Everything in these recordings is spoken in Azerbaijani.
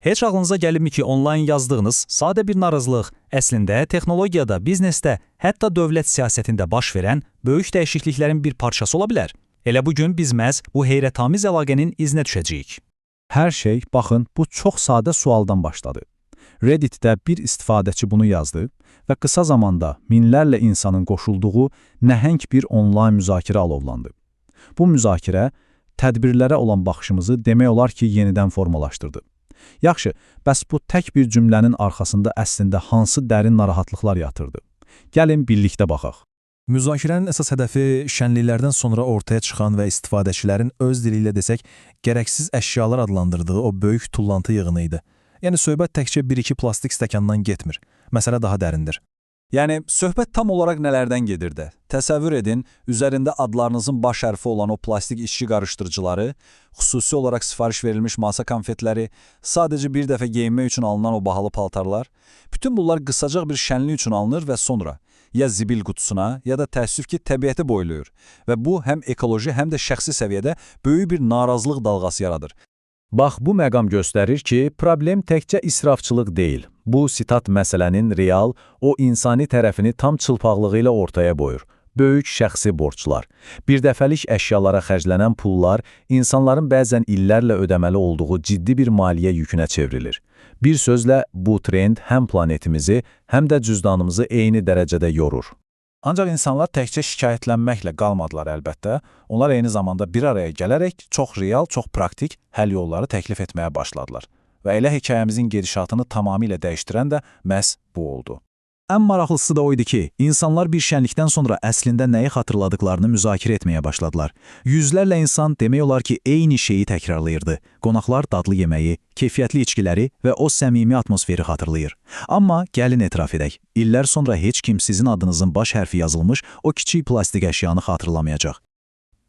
Heç ağlınıza gəlibmi ki, onlayn yazdığınız sadə bir narazılıq əslində texnologiyada, biznesdə, hətta dövlət siyasətində baş verən böyük dəyişikliklərin bir parçası ola bilər? Elə bu gün biz məhz bu heyrətamiz əlaqənin izinə düşəcəyik. Hər şey, baxın, bu çox sadə sualdan başladı. Redditdə bir istifadəçi bunu yazdı və qısa zamanda minlərlə insanın qoşulduğu nəhəng bir onlayn müzakirə alovlandı. Bu müzakirə tədbirlərə olan baxışımızı demək olar ki, yenidən formalaşdırdı. Yaxşı, bəs bu tək bir cümlənin arxasında əslində hansı dərin narahatlıqlar yatırdı? Gəlin birlikdə baxaq. Müzakirənin əsas hədəfi şənliklərdən sonra ortaya çıxan və istifadəçilərin öz dili ilə desək, gərəksiz əşyalar adlandırdığı o böyük tullantı yığını idi. Yəni söhbət təkcə bir-iki plastik stəkandan getmir. Məsələ daha dərindir. Yəni, söhbət tam olaraq nələrdən gedirdi? Təsəvvür edin, üzərində adlarınızın baş hərfi olan o plastik içki qarışdırıcıları, xüsusi olaraq sifariş verilmiş masa konfetləri, sadəcə bir dəfə geyinmək üçün alınan o bahalı paltarlar. Bütün bunlar qısacaq bir şənlik üçün alınır və sonra ya zibil qutusuna, ya da təəssüf ki, təbiəti boylayır. Və bu həm ekoloji, həm də şəxsi səviyyədə böyük bir narazılıq dalğası yaradır. Bax, bu məqam göstərir ki, problem təkcə israfçılıq deyil. Bu sitat məsələnin real, o insani tərəfini tam çılpaqlığı ilə ortaya qoyur. Böyük şəxsi borclar. Bir dəfəlik əşyalara xərclənən pullar insanların bəzən illərlə ödəməli olduğu ciddi bir maliyyə yükünə çevrilir. Bir sözlə, bu trend həm planetimizi, həm də cüzdanımızı eyni dərəcədə yorur. Ancaq insanlar təkcə şikayətlənməklə qalmadılar əlbəttə. Onlar eyni zamanda bir araya gələrək çox real, çox praktik həll yolları təklif etməyə başladılar. Və elə hekayəmizin gedişatını tamamilə dəyişdirən də məhz bu oldu. Ən maraqlısı da o idi ki, insanlar bir şənlikdən sonra əslində nəyi xatırladıqlarını müzakirə etməyə başladılar. Yüzlərlə insan demək olar ki, eyni şeyi təkrarlayırdı. Qonaqlar dadlı yeməyi, keyfiyyətli içkiləri və o səmimi atmosferi xatırlayır. Amma gəlin etiraf edək, illər sonra heç kim sizin adınızın baş hərfi yazılmış o kiçik plastik əşyanı xatırlamayacaq.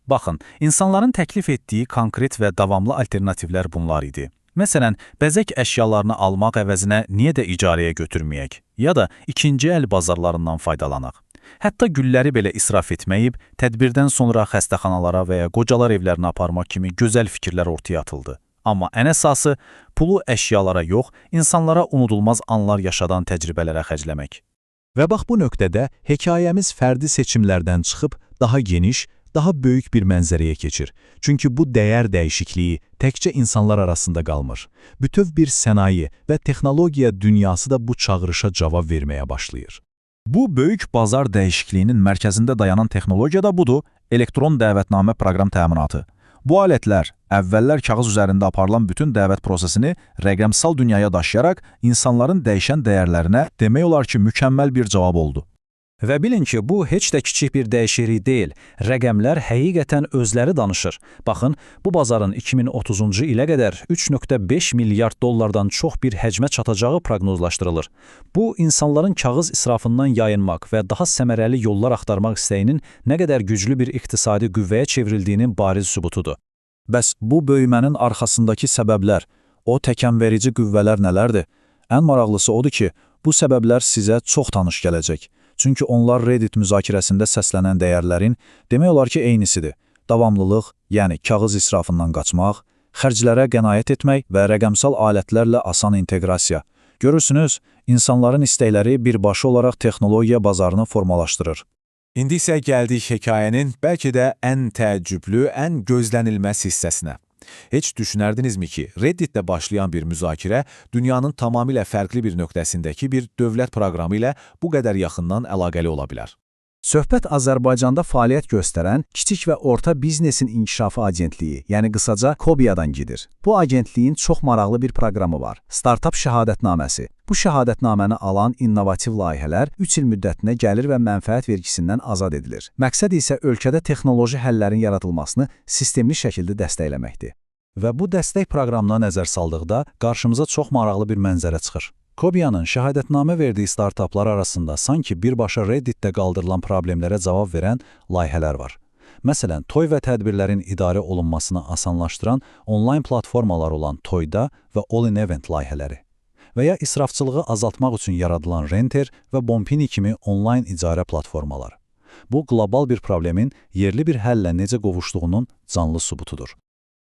Baxın, insanların təklif etdiyi konkret və davamlı alternativlər bunlar idi. Məsələn, bəzək əşyalarını almaq əvəzinə niyə də icarəyə götürməyək? Ya da ikinci əl bazarlarından faydalanaq. Hətta gülləri belə israf etməyib, tədbirdən sonra xəstəxanalara və ya qocalar evlərinə aparmaq kimi gözəl fikirlər ortaya atıldı. Amma ən əsası pulu əşyalara yox, insanlara unudulmaz anlar yaşadan təcrübələrə xərcləmək. Və bax bu nöqtədə hekayəmiz fərdi seçimlərdən çıxıb daha geniş, daha böyük bir mənzərəyə keçir. Çünki bu dəyər dəyişikliyi təkcə insanlar arasında qalmır. Bütöv bir sənaye və texnologiya dünyası da bu çağırışa cavab verməyə başlayır. Bu böyük bazar dəyişikliyinin mərkəzində dayanan texnologiya da budur, elektron dəvətnamə proqram təminatı. Bu alətlər əvvəllər kağız üzərində aparılan bütün dəvət prosesini rəqəmsal dünyaya daşıyaraq insanların dəyişən dəyərlərinə demək olar ki, mükəmməl bir cavab oldu. Və bilin ki, bu heç də kiçik bir dəyişiklik deyil. Rəqəmlər həqiqətən özləri danışır. Baxın, bu bazarın 2030-cu ilə qədər 3.5 milyard dollardan çox bir həcmə çatacağı proqnozlaşdırılır. Bu, insanların kağız israfından yayınmaq və daha səmərəli yollar axtarmaq istəyinin nə qədər güclü bir iqtisadi qüvvəyə çevrildiyinin bariz sübutudur. Bəs bu böyümənin arxasındakı səbəblər, o təkənverici qüvvələr nələrdir? Ən maraqlısı odur ki, bu səbəblər sizə çox tanış gələcək. Çünki onlar Reddit müzakirəsində səslənən dəyərlərin demək olar ki, eynisidir. Davamlılıq, yəni kağız israfından qaçmaq, xərclərə qənaət etmək və rəqəmsal alətlərlə asan inteqrasiya. Görürsünüz, insanların istəkləri birbaşa olaraq texnologiya bazarını formalaşdırır. İndi isə gəldik hekayənin bəlkə də ən təəccüblü, ən gözlənilməz hissəsinə. Heç düşünərdinizmi ki, Redditdə başlayan bir müzakirə dünyanın tamamilə fərqli bir nöqtəsindəki bir dövlət proqramı ilə bu qədər yaxından əlaqəli ola bilər? Söhbət Azərbaycanda fəaliyyət göstərən Kiçik və Orta Biznesin İnkişafı Agentliyi, yəni qısaca KOBİA-dan gedir. Bu agentliyin çox maraqlı bir proqramı var. Startap şəhadətnaməsi. Bu şəhadətnaməni alan innovativ layihələr 3 il müddətinə gəlir və mənfəət vergisindən azad edilir. Məqsəd isə ölkədə texnoloji həllərin yaradılmasını sistemli şəkildə dəstəkləməkdir. Və bu dəstək proqramına nəzər saldıqda qarşımıza çox maraqlı bir mənzərə çıxır. KOBİA-nın şəhadətnamə verdiyi startaplar arasında sanki birbaşa Redditdə qaldırılan problemlərə cavab verən layihələr var. Məsələn, toy və tədbirlərin idarə olunmasını asanlaşdıran onlayn platformalar olan Toyda və All in Event layihələri və ya israfçılığı azaltmaq üçün yaradılan Renter və Bompini kimi onlayn icarə platformaları. Bu, qlobal bir problemin yerli bir həllə necə qovuşduğunun canlı sübutudur.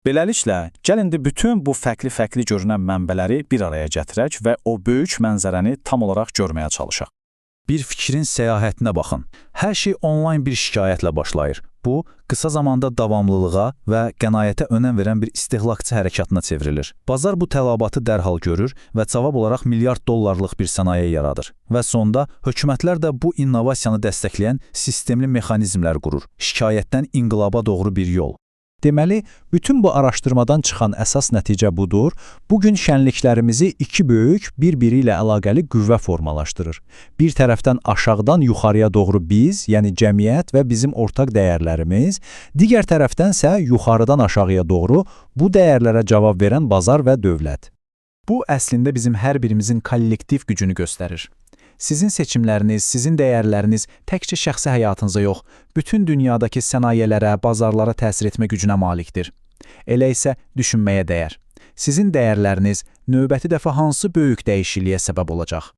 Beləliklə, gəlin indi bütün bu fərqli-fərqli görünən mənbələri bir araya gətirək və o böyük mənzərəni tam olaraq görməyə çalışaq. Bir fikrin səyahətinə baxın. Hər şey onlayn bir şikayətlə başlayır. Bu, qısa zamanda davamlılığa və qənaətə önəm verən bir istehlakçı hərəkatına çevrilir. Bazar bu tələbatı dərhal görür və cavab olaraq milyard dollarlıq bir sənaye yaradır. Və sonda hökumətlər də bu innovasiyanı dəstəkləyən sistemli mexanizmlər qurur. Şikayətdən inqilaba doğru bir yol. Deməli, bütün bu araşdırmadan çıxan əsas nəticə budur. Bugün şənliklərimizi iki böyük, bir-biri ilə əlaqəli qüvvə formalaşdırır. Bir tərəfdən aşağıdan yuxarıya doğru biz, yəni cəmiyyət və bizim ortaq dəyərlərimiz, digər tərəfdənsə yuxarıdan aşağıya doğru bu dəyərlərə cavab verən bazar və dövlət. Bu əslində bizim hər birimizin kollektiv gücünü göstərir. Sizin seçimləriniz, sizin dəyərləriniz təkcə şəxsi həyatınıza yox, bütün dünyadakı sənayelərə, bazarlara təsir etmə gücünə malikdir. Elə isə düşünməyə dəyər. Sizin dəyərləriniz növbəti dəfə hansı böyük dəyişikliyə səbəb olacaq?